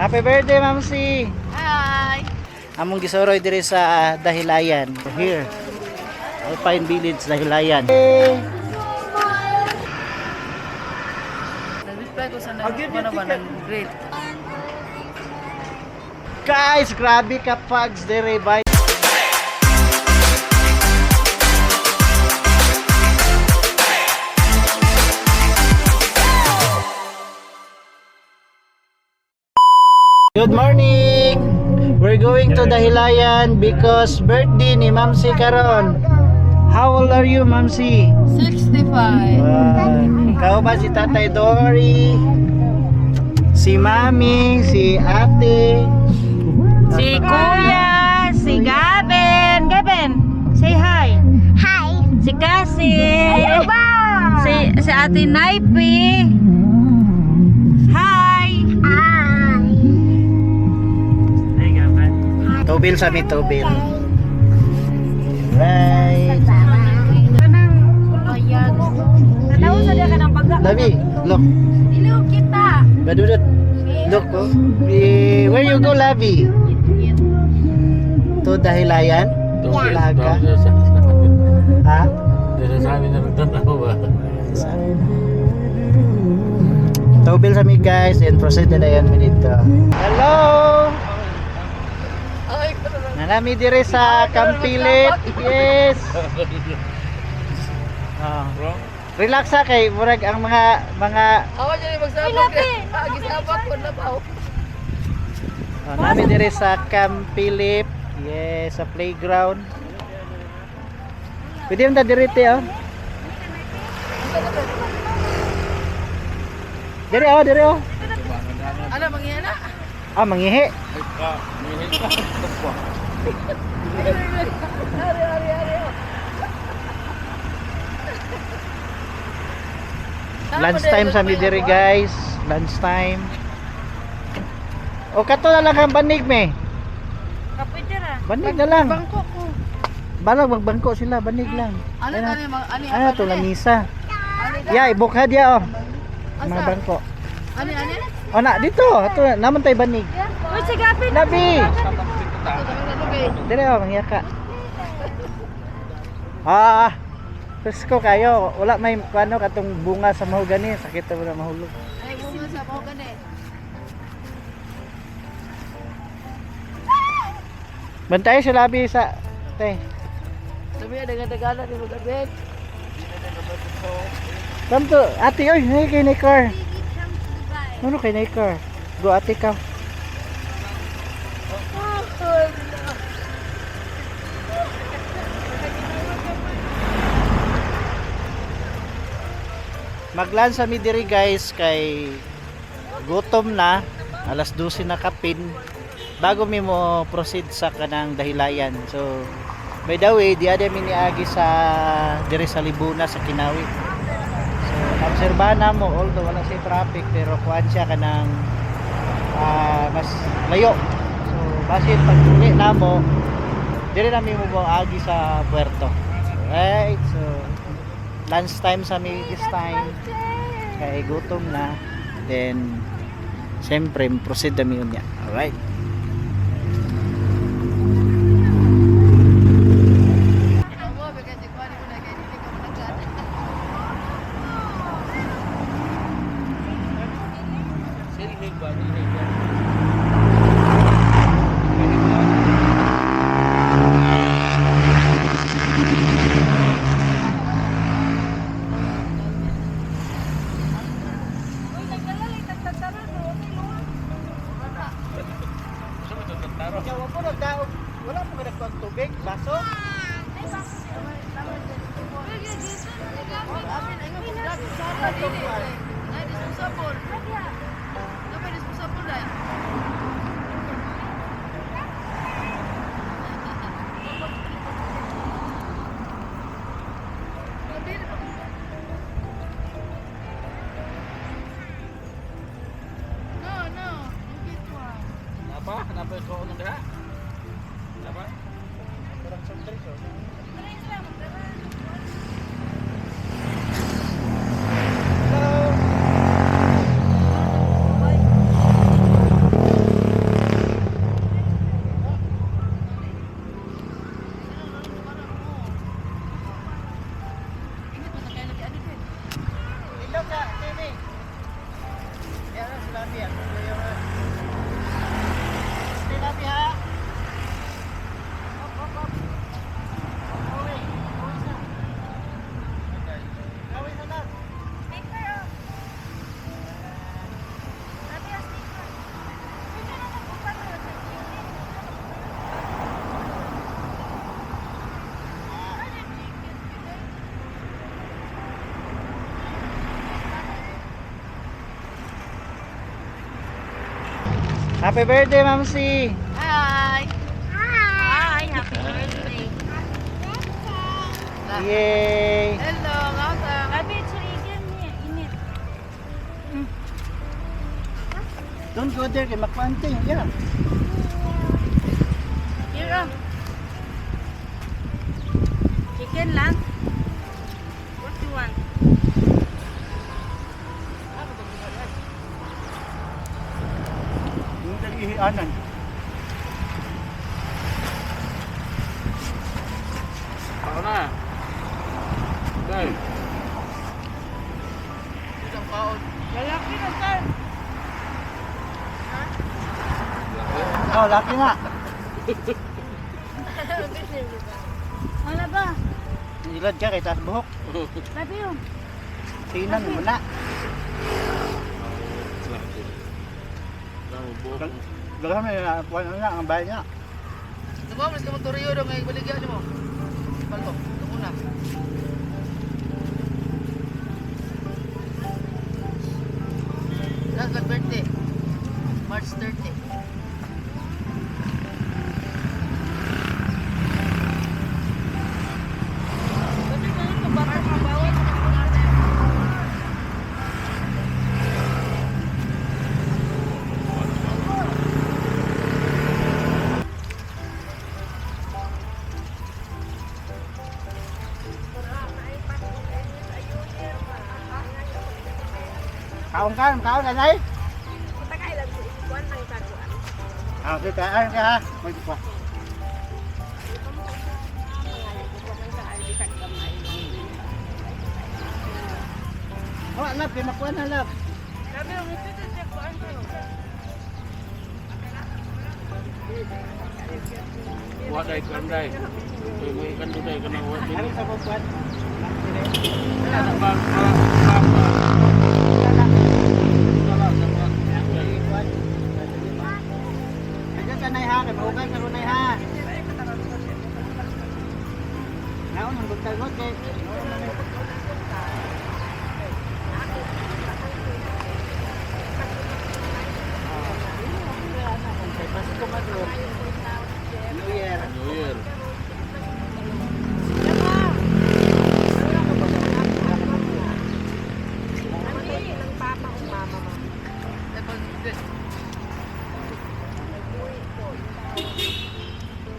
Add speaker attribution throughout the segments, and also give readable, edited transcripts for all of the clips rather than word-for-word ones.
Speaker 1: Happy birthday, Ma'am C!
Speaker 2: Hi!
Speaker 1: Among gisuroy diri sa Dahilayan. Here. Alpine Village, Dahilayan. Hey!
Speaker 2: Nag-reply ko sa nag-ano ba nag-greet.
Speaker 1: Guys, grabe ka pugs diri bay. Good morning! We're going to Dahilayan because birthday ni Ma'am C karon. How old are you, Ma'am C?
Speaker 2: 65.
Speaker 1: Wow. Kau ba si Tatay Dory? Si Mami, si Ate.
Speaker 2: Si Kuya, si Gavin. Gavin, say hi.
Speaker 3: Hi.
Speaker 2: Si Cassie. Si Ate Naipi. Hi.
Speaker 3: Hi.
Speaker 1: Tubil sa mi tubil. Right.
Speaker 2: Kanang bayag. Tanaw sa diya kanang baga.
Speaker 1: Labi, look.
Speaker 2: Ilaw kita.
Speaker 1: Badudot. Look, oh. Eh, where you go, Labi? To Dahilayan? Ilaga? Ha?
Speaker 4: Doon sa amin na nagtatawa ba?
Speaker 1: Tubil sa mi guys and proceed na dayon mi dito. Hello! Nanami dire sa Kampilit. Yes. Ah. Relax ha kay murag ang mga
Speaker 2: Awa dyan yung magsabak. Gisabak ko na ba?
Speaker 1: Oh, nami dire sa Camp Philip. Yes, sa playground. Pwede man ta dire te oh. Dire oh, dire oh.
Speaker 2: Ano, mangyana?
Speaker 1: Ah, mangihi.
Speaker 2: Ari, ari, ari.
Speaker 1: Lunch time sa mi dire guys. Lunch time. O kato na lang ang banig me.
Speaker 2: Kapoy dira.
Speaker 1: Banig na lang.
Speaker 2: Bangko ko.
Speaker 1: Balag magbangko sila, banig lang.
Speaker 2: Ano
Speaker 1: Ano,
Speaker 2: tani mga ani?
Speaker 1: ano to lamisa.
Speaker 2: Ani
Speaker 1: Ya, ibukhad ya oh. Mga
Speaker 2: Asa?
Speaker 1: bangko.
Speaker 2: Ani ani?
Speaker 1: O na dito, ato naman tay banig.
Speaker 2: Uy, si Gavin.
Speaker 1: Labi. Dire oh, mangyaka. Ah, presko kayo. Wala may ano katong bunga sa mahogani, sakit na wala mahulog.
Speaker 2: Ay, bunga sa mahogani.
Speaker 1: Bantay si Labi sa te.
Speaker 2: Sabi niya, daga-dagana ni Gavin.
Speaker 1: Come to ate oy, hey kay na car. Ano kay na car? Go ate ka. Maglan sa mi diri guys kay gutom na, alas 12 na kapin bago mi mo proceed sa kanang Dahilayan. So by the way, di ada mi niagi sa diri sa Libuna sa Kinawi. So obserbahan na mo although wala siya traffic pero kuan siya kanang mas layo. So basin pag uli na mo diri na mi mo agi sa puerto. Right? So lunch time sa mi this time kay gutom na, then siyempre proceed na mi unya. Alright.
Speaker 4: Silhig ba? Silhig ba?
Speaker 1: Wala po nagdaog, wala po nagdaog tubig, baso.
Speaker 2: Ay, disposable. Dapat disposable dai. No, no. You get one.
Speaker 4: Napa? Napa yung suot ng diha? Napa?
Speaker 1: Parang soft drinks, oh. Hello. Happy birthday, Ma'am C.
Speaker 2: Hi!
Speaker 3: Hi.
Speaker 2: Hi! Happy birthday!
Speaker 1: Yay!
Speaker 2: Hello, welcome! Abi, chicken niya. Init.
Speaker 1: Don't go there kay makuante. Yeah.
Speaker 2: Here ah. Chicken lang. What you want?
Speaker 1: Yung nag-ihianan.
Speaker 4: Ako na. Dai. Isang kaon.
Speaker 2: Lalaki na sir.
Speaker 1: Oh, laki na.
Speaker 2: Wala ba?
Speaker 1: Ilad ka kay taas buhok.
Speaker 2: Labi yun.
Speaker 1: Tingnan mo na. Daghan na kuan na ang bahay niya.
Speaker 4: Diba, mas ka magturiyo daw ngay baligya nimo. Palto, una. Last birthday. March 30.
Speaker 2: Kasi ganito, bata ka bawal.
Speaker 1: Kaon ka, kaon ka nay. Ah, sige ka, ay ka ha. May pa. Oh, love, kay makuha na love.
Speaker 2: Labi yung ito ito siya kuan ko.
Speaker 4: Kuha dai kan dai. Kuy kuy kan dai kan wa.
Speaker 1: Ano sa buwan?
Speaker 4: Ba ba ba.
Speaker 1: Kaya ka nay ha, kay mahugay ka ron nay ha. Naon ang bugtag kay. Kay Pasko man ron. New Year.
Speaker 4: New Year.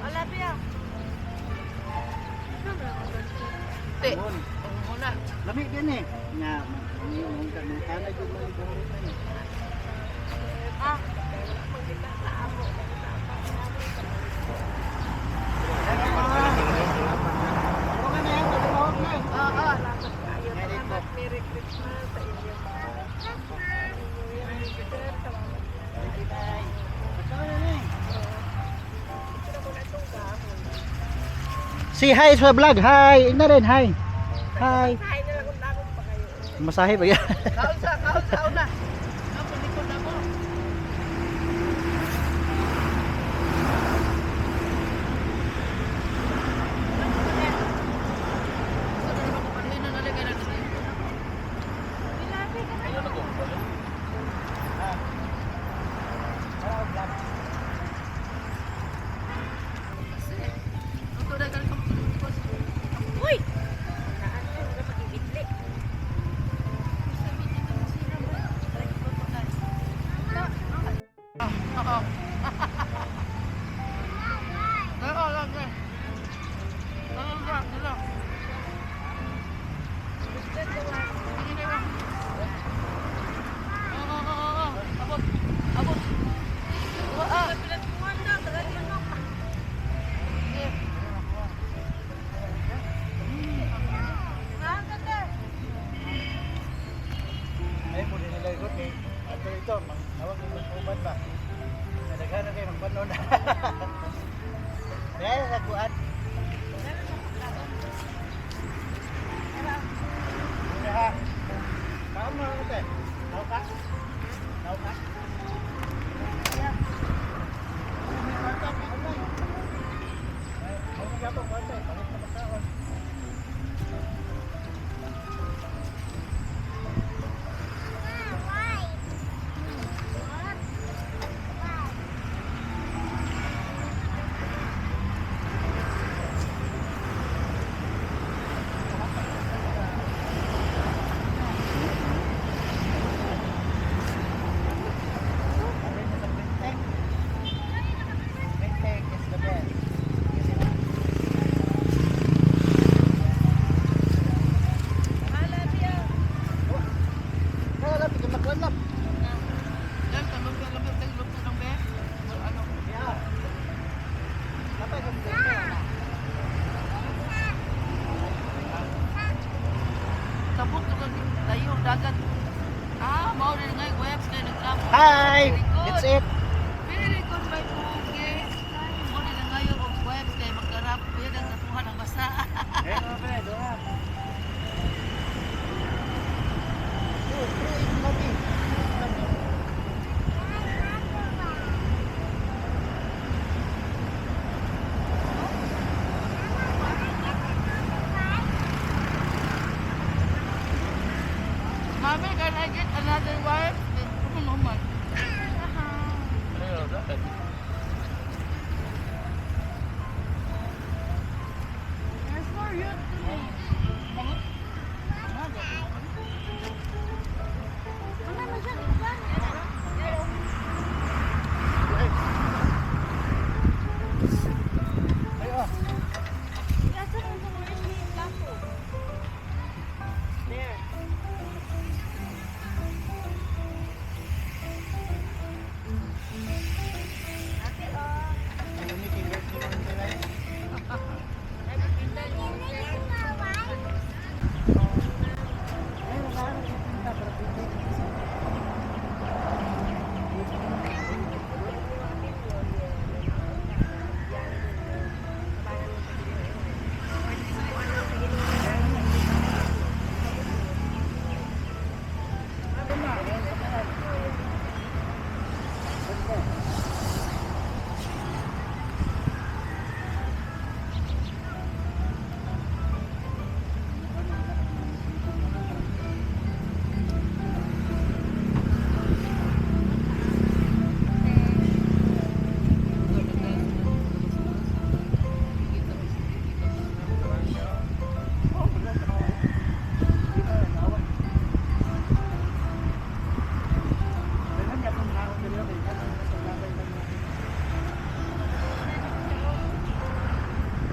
Speaker 2: Wala ba yan?
Speaker 4: Te. Una.
Speaker 1: Lami din eh. Nga, mong kanay jud mo ito.
Speaker 2: Ah.
Speaker 1: Merry Christmas sa inyo. Say hi sa vlog. Hi. Ina rin, hi. Hi. Masahe ba yan?
Speaker 4: Kaon sa, kaon sa una. Ako likod na mo.
Speaker 2: Uy!
Speaker 1: Ay, pwede nila ikot eh. Ato ito, tawag yung magkuban ba? Nadaghan na kayo, magpanon na. Kaya sa kuan. Ha. Kaon mo ako te. Tao ka? Tao ka? Yeah. May kwarta, kaon lang. Ay, ako magyapon, kwarta eh. Palit na magkaon.
Speaker 3: Why?
Speaker 4: natin wife. Ano naman? Ayaw, dapat.
Speaker 2: There's more youth to me. Ano man siya?
Speaker 1: Ay, oh.
Speaker 2: Asa man sa mga plato? There. Ate, oh.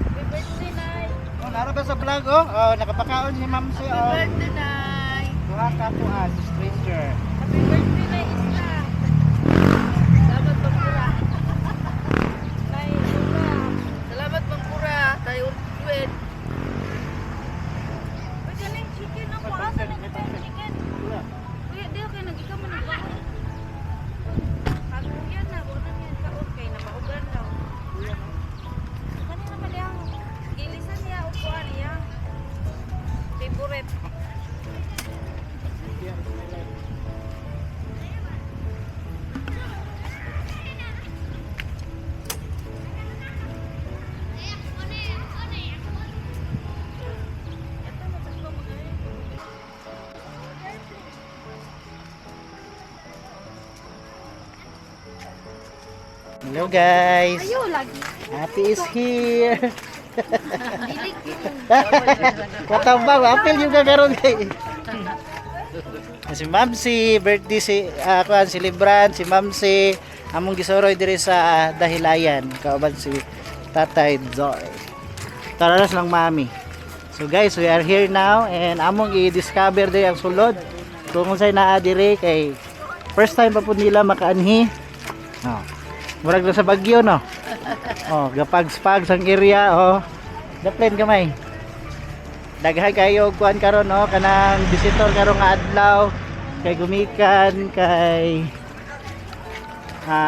Speaker 2: Happy birthday, Nay.
Speaker 1: Oh, nara ba sa vlog oh? Oh, nakapakaon si Ma'am si oh.
Speaker 2: Birthday, Nay.
Speaker 1: Duha ka kuan, stranger.
Speaker 2: Happy birthday, Nay Isla.
Speaker 4: Salamat, Bangkura.
Speaker 2: Nay, Ura.
Speaker 4: Salamat, Bangkura. Tayo ulit.
Speaker 2: Uy, galing chicken ako. Asa na yung chicken? Kuya, di okay. Nag-ikaw man nagbaon. Pagkuyan na. Wala na yan kaon kay napaugan daw. Kanina man yang gilisan niya upuan niya. Favorite. Ito, masakto mga
Speaker 1: Hello guys.
Speaker 2: Ayaw lagi.
Speaker 1: Happy is here.
Speaker 2: Dilig yun.
Speaker 1: Katambang, apil yung kagaron kay. Si Mamsi, birthday si kuan si Libran, si Mamsi, among gisoroy diri sa Dahilayan, kauban si Tatay Zoy. Tara na lang mami. So guys, we are here now and among i-discover diri ang sulod. Kung unsay naa diri kay first time pa pud nila makaanhi. Oh. Murag na sa Bagyo no. Oh, gapag-spag sang area oh. Daplen gamay. Daghan kayo og kuan karon no, kanang visitor karon nga adlaw kay gumikan kay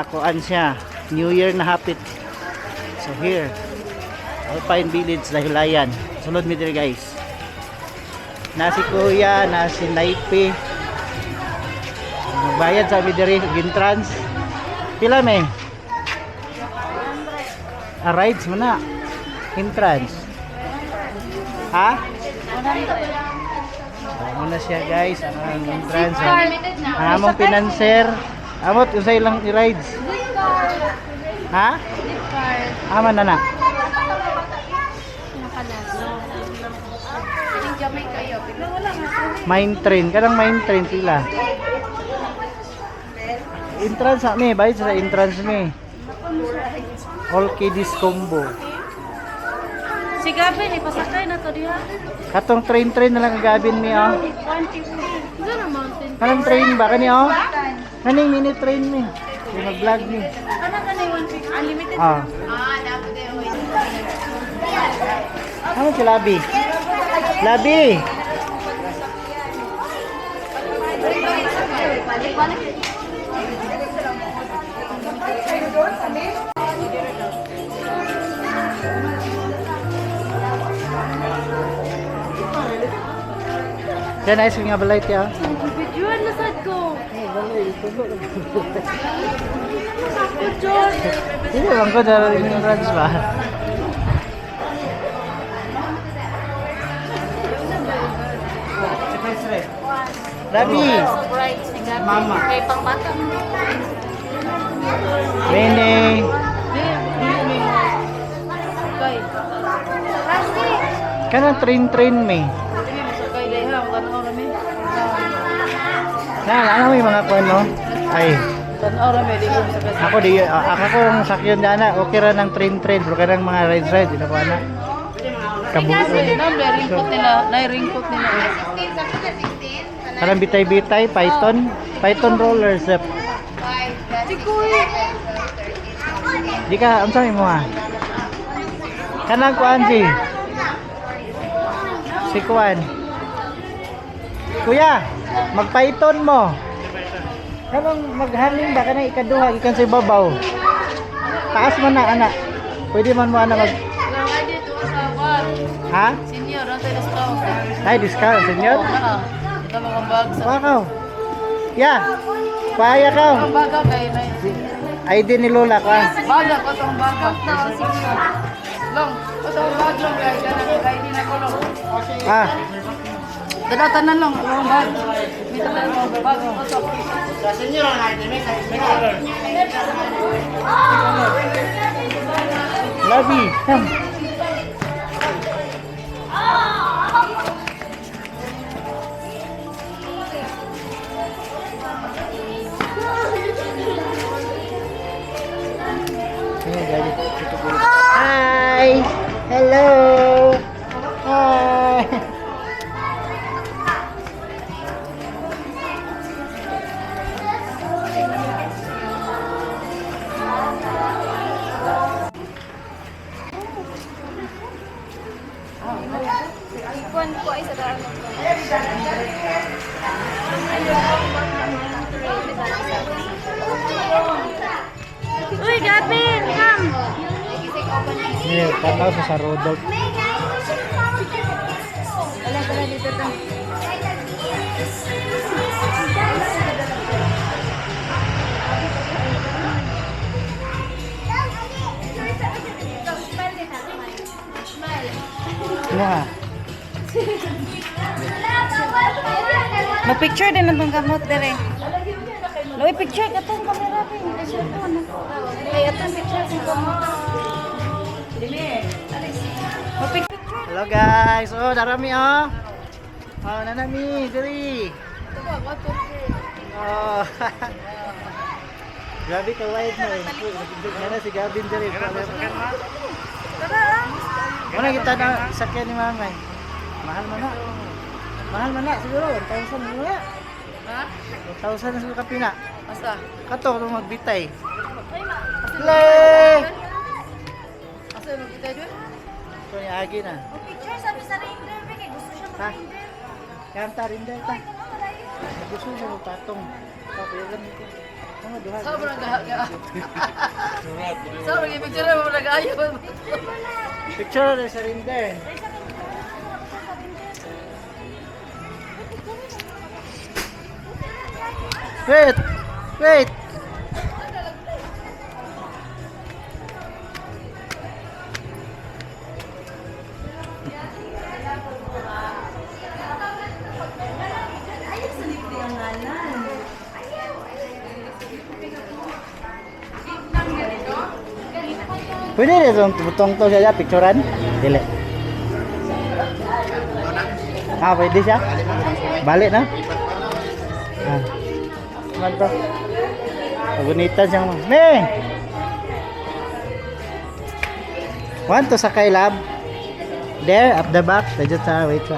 Speaker 1: kuan siya, New Year na hapit. So here, Alpine Village, Dahilayan. Sunod mi diri guys. Na si Kuya, na si Naipi. Magbayad sa mi diri entrance. Pila may? Ah, rides mo na. Entrance. Ha? So, muna siya guys, ang entrance. Ang among financer. Amot, unsay lang i-rides? Ha? Aman na na. Mine train, kanang mine train sila. Entrance sa mi, bayad sa entrance mi. All kiddies combo.
Speaker 2: Si Gavin, ipasakay na to diha.
Speaker 1: Katong train-train na lang ang gabin mi oh.
Speaker 2: 150. Doon ang mountain.
Speaker 1: Kanang train ba kani oh? Kaning mini train mi. Yung mag-vlog mi.
Speaker 2: Ano ka na yung 150? Unlimited.
Speaker 1: Ah. Ano si Labi? Labi! Diyan ayos nga balay tiya.
Speaker 2: Videoan na sad ko.
Speaker 1: Eh, balay, tulo.
Speaker 2: Ako, John.
Speaker 1: Hindi lang ko dahil yung runs ba? Labi!
Speaker 2: So bright. Mama. Kay pangbata.
Speaker 1: Rene.
Speaker 4: Kay.
Speaker 1: Kanang train-train me.
Speaker 4: Dili masakay dai ha, tanaw ra mi.
Speaker 1: Na, ano may mga kuan no? Ay,
Speaker 4: Tanaw ra mi di ko masakay.
Speaker 1: ako di ako kung sakyon na ana, okay ra ng train-train pero kanang mga ride-ride di na ko ana. Kabuo.
Speaker 4: Nam na ringkot nila, nay ringkot nila.
Speaker 1: Kanang bitay-bitay, python, python roller zip. Di ka, unsa may mo ha? Kanang kuan si. Si kuan. Kuya, magpython mo. Kanang maghaning ba kanang ikaduha gikan sa ibabaw. Taas man na ana. Pwede man mo ana mag
Speaker 4: Lang ay dito sa bar.
Speaker 1: ha?
Speaker 4: Senior, ang tayo discount.
Speaker 1: Ay, discount, senyor.
Speaker 4: Oo, ito mga bag sa
Speaker 1: Wakaw. Ya. Paaya ka.
Speaker 4: Ang baga kay nay.
Speaker 1: ID ni Lola ko. Ah.
Speaker 4: Baga ko tong baga. Long, ko tong bag long kay kanang kay di na ko long.
Speaker 1: Ah,
Speaker 4: Dala tanan long, ang bag. May tanan mo bag ko to.
Speaker 1: Labi. Come. Hi. Hello. Hi.
Speaker 2: Ikuan ko ay sa daan. Uy, Gavin, come.
Speaker 1: Eh, tanaw sa Rudolph.
Speaker 2: Wala, wala dito ta.
Speaker 1: Ano ha?
Speaker 2: Ma-picture din ang tong gamot dire. Loy, picture ka tong camera pa yung cellphone. Ay, atong picture kong gamot. Ma-picture.
Speaker 1: Hello guys. Oh, darami oh. Oh, nanami diri. Oh. Grabe ka wide mo. Eh. Nana si Gavin diri. Muna kita na sakyan ni mama. Eh. Mahal man na. Mahal man na siguro 1,000 na wala.
Speaker 4: Ha?
Speaker 1: 1,000 na siguro kapina.
Speaker 4: Asa?
Speaker 1: Kato kung magbitay. Le!
Speaker 4: Asa magkita dun?
Speaker 1: Ito ni Agi na.
Speaker 2: Ma-picture sabi sa reindeer be kay gusto siya
Speaker 1: Ha?
Speaker 2: mag-reindeer.
Speaker 1: Kanta rin dahil ta. Gusto siya magpatong. Papayagan nito. Mga duha.
Speaker 4: Sobrang gaga. Sobrang ipicture mo nag-ayo.
Speaker 1: Picture na sa rinder. Wait! Wait! Pwede rin itong butong to siya, picturean? Dili. Ah, pwede siya? Balik na? Ah. Man to. Pagunitan siyang mga. Me! Want to sakay lab? There, up the back. Medyo sa, wait sa.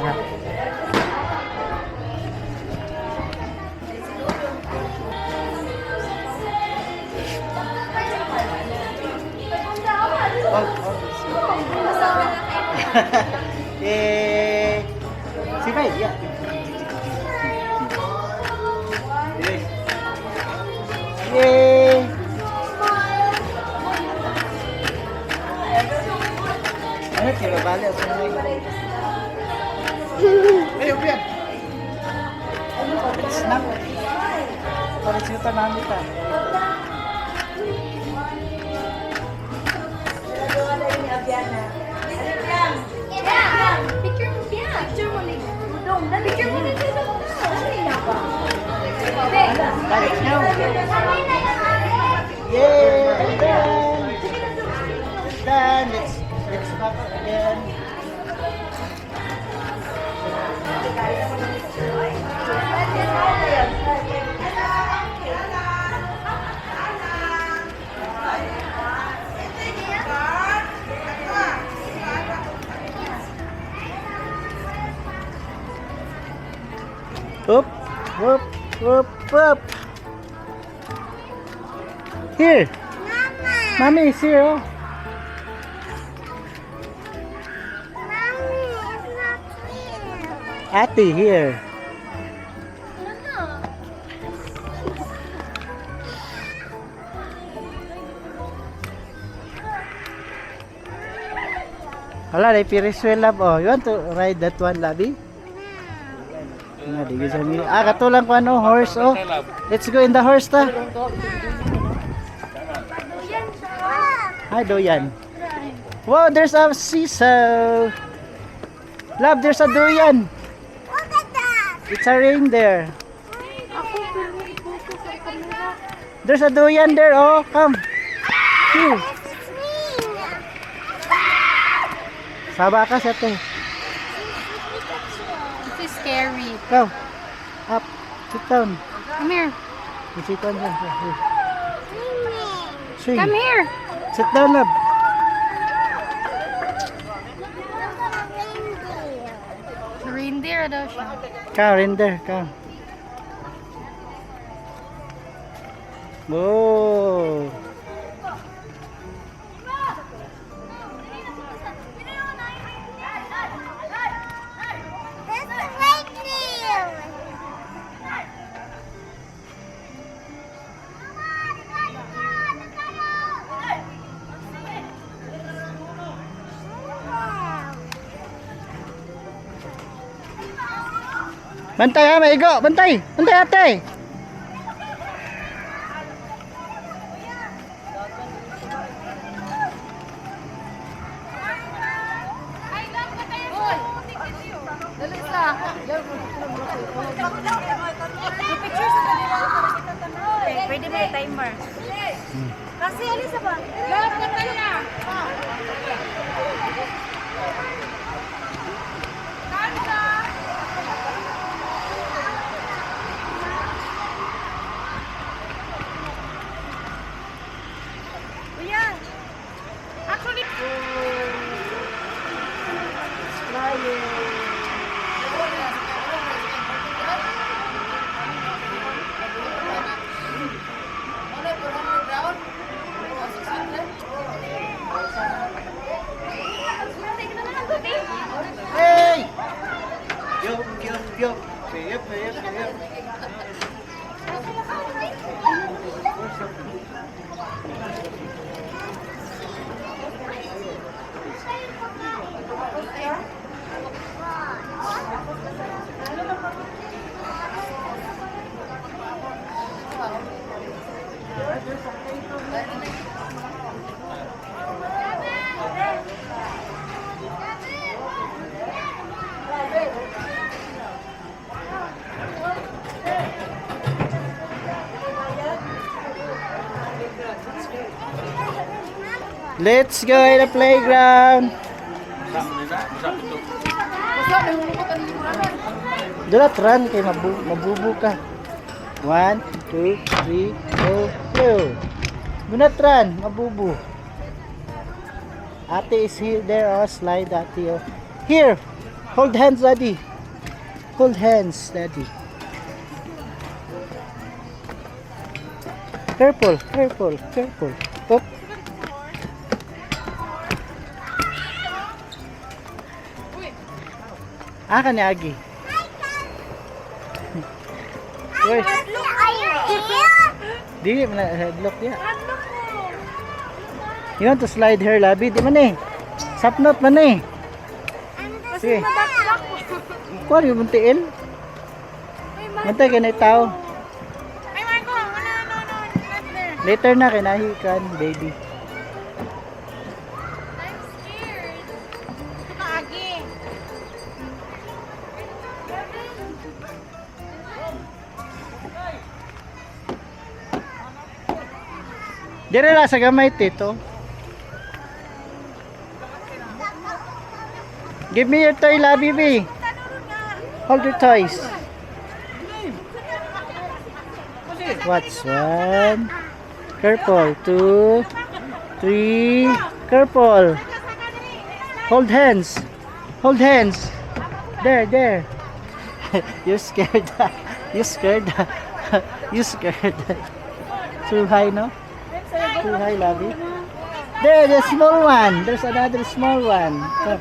Speaker 1: Eh, si Bay, yeah. Yay! Ano, tira bali sa mga.
Speaker 4: Ay, upian.
Speaker 1: Snack. Para siya namin ta.
Speaker 2: Picture mo siya. Picture mo ni Dong. Picture mo ni Dong.
Speaker 1: Up, up, up, up. Here.
Speaker 3: Mama.
Speaker 1: Mommy is here, oh.
Speaker 3: Mommy is not here.
Speaker 1: Ate, here.
Speaker 3: No.
Speaker 1: Wala, may Ferris wheel, love, oh. You want to ride that one, Labi? Na, di gyud sa mi. Ah, katulang ko ano, horse, oh. Let's go in the horse ta. Hi, Doyan. Wow, there's a seesaw. Love, there's a duyan.
Speaker 3: Look at that.
Speaker 1: It's a reindeer.
Speaker 4: Ako, pero ipuso sa camera.
Speaker 1: There's a duyan there, oh. Come. Here.
Speaker 3: It's swing.
Speaker 1: Saba ka sa te.
Speaker 4: This is scary.
Speaker 1: Come. Up. Sit down.
Speaker 4: Come here.
Speaker 1: Sit down. Here. Here.
Speaker 3: Swinging.
Speaker 1: Swing.
Speaker 4: Come here.
Speaker 1: Sit down, love.
Speaker 3: Look at reindeer.
Speaker 4: Reindeer daw siya.
Speaker 1: Come, reindeer. Come. Oh.
Speaker 3: That's a reindeer.
Speaker 1: Bantay ha, maigo. Bantay. Bantay, ate.
Speaker 4: Dali sa.
Speaker 2: Picture sa kanila para kita tanan. Pwede may timer. Kasi alisa ba?
Speaker 4: Love, patay na.
Speaker 2: Kuya. Actually,
Speaker 1: Hey! Yo, yo, yo. Yo, yo, yo. Let's go in the playground. Do not run kay mabubu ka. One, two, three, go, go. Do not run, mabubu. Ate is here there, oh, slide ate, oh. Here, hold hands, daddy. Hold hands, daddy. Careful, careful, careful. Up. Ah, ka ni Agi. Where?
Speaker 3: Are you here?
Speaker 1: Di man na headlock niya. You want to slide her, labi? Di man eh. Sapnot man eh. Sige. Kuha yung tiil. Mantay ka na tao.
Speaker 4: Ay, Marco, no, no, no, not there.
Speaker 1: Later na kinahikan, baby.
Speaker 4: I'm scared. Ito ka, Agi.
Speaker 1: Dire lang sa gamay, tito. Give me your toy, labi, baby. Hold your toys. What's one? Careful. Two, three. Careful. Hold hands. Hold hands. There, there. You're scared. You scared? You scared? Too high, no? Too high, Labi. There, the small one. There's another small one. Come.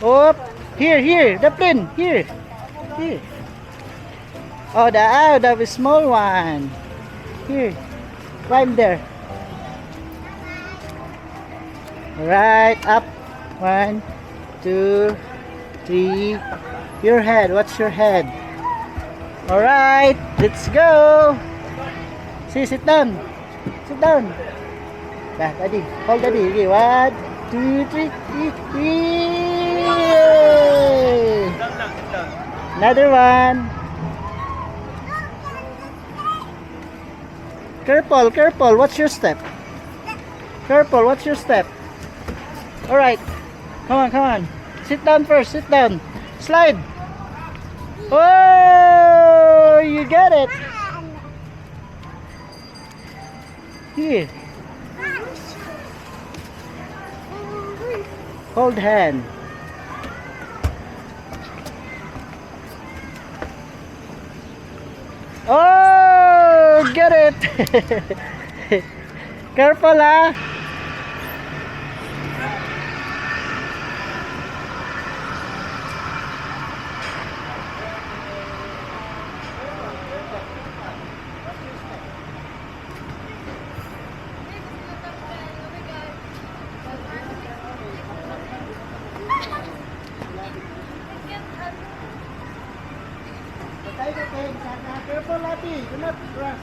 Speaker 1: Up. Here, here. The plane. Here. Here. Oh, the small one. Here. Climb there. Right up. One, two, three. Your head. What's your head? All right. Let's go. See, sit down. Sit down. Dah, daddy. Hold daddy. Okay, one, two, three. Yay! Another one. Careful, careful. What's your step? Careful, what's your step? All right. Come on, come on. Sit down first. Sit down. Slide. Oh, you get it. Here. Hold hand. Oh, get it. Careful, ah. Careful, Labi. Do not rush.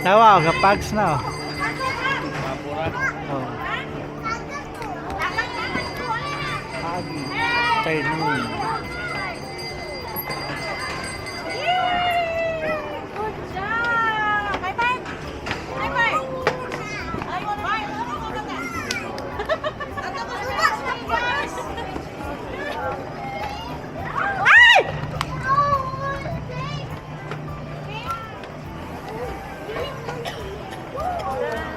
Speaker 1: Tawa, kapags na. Oh. Oh. Pagi. Afternoon.
Speaker 2: Good job! Bye bye! Bye bye! Bye!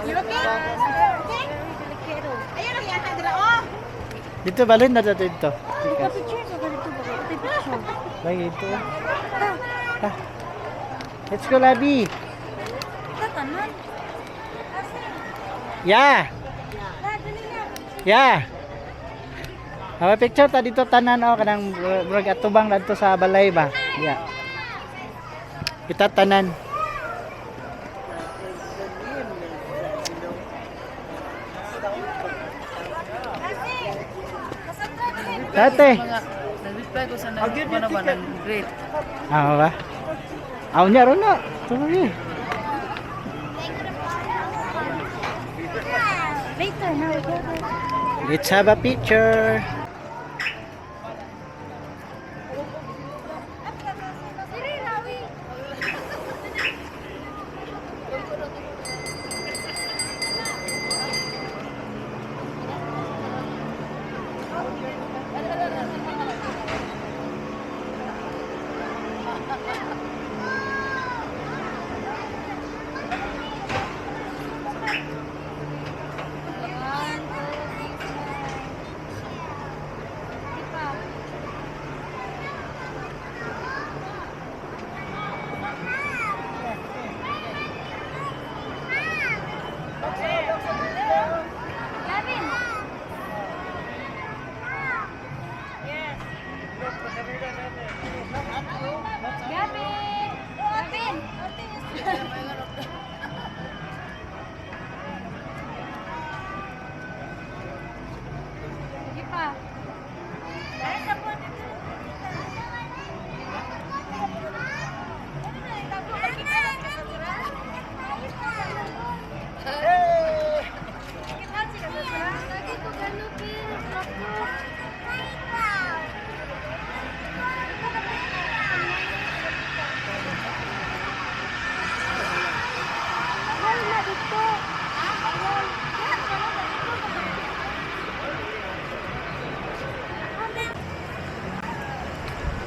Speaker 2: You okay? Ayun ang yahan dira oh.
Speaker 1: Dito balin na dito dito.
Speaker 2: Picture sa ganito ba? Picture.
Speaker 1: Lagi dito. Ah. Let's go, Labi.
Speaker 2: Tatanan.
Speaker 1: Yeah. Yeah. Hawa picture ta dito tanan oh kanang murag atubang dadto sa balay ba. Yeah. Kita tanan. Tate.
Speaker 4: Mga nag-reply ko sa nag ano ba nag-greet.
Speaker 1: Ah ba? Aw niya ron na. Tuloy.
Speaker 2: Later, now we go there.
Speaker 1: Let's have a picture.
Speaker 2: Gavin! Gavin! Gavin! Sige pa.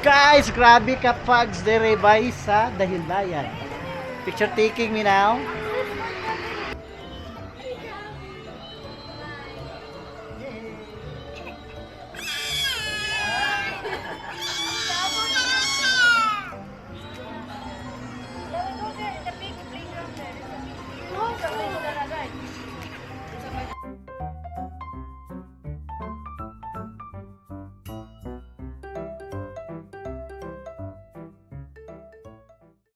Speaker 1: Guys, grabe ka pags dere bay sa Dahilayan. Picture taking me now.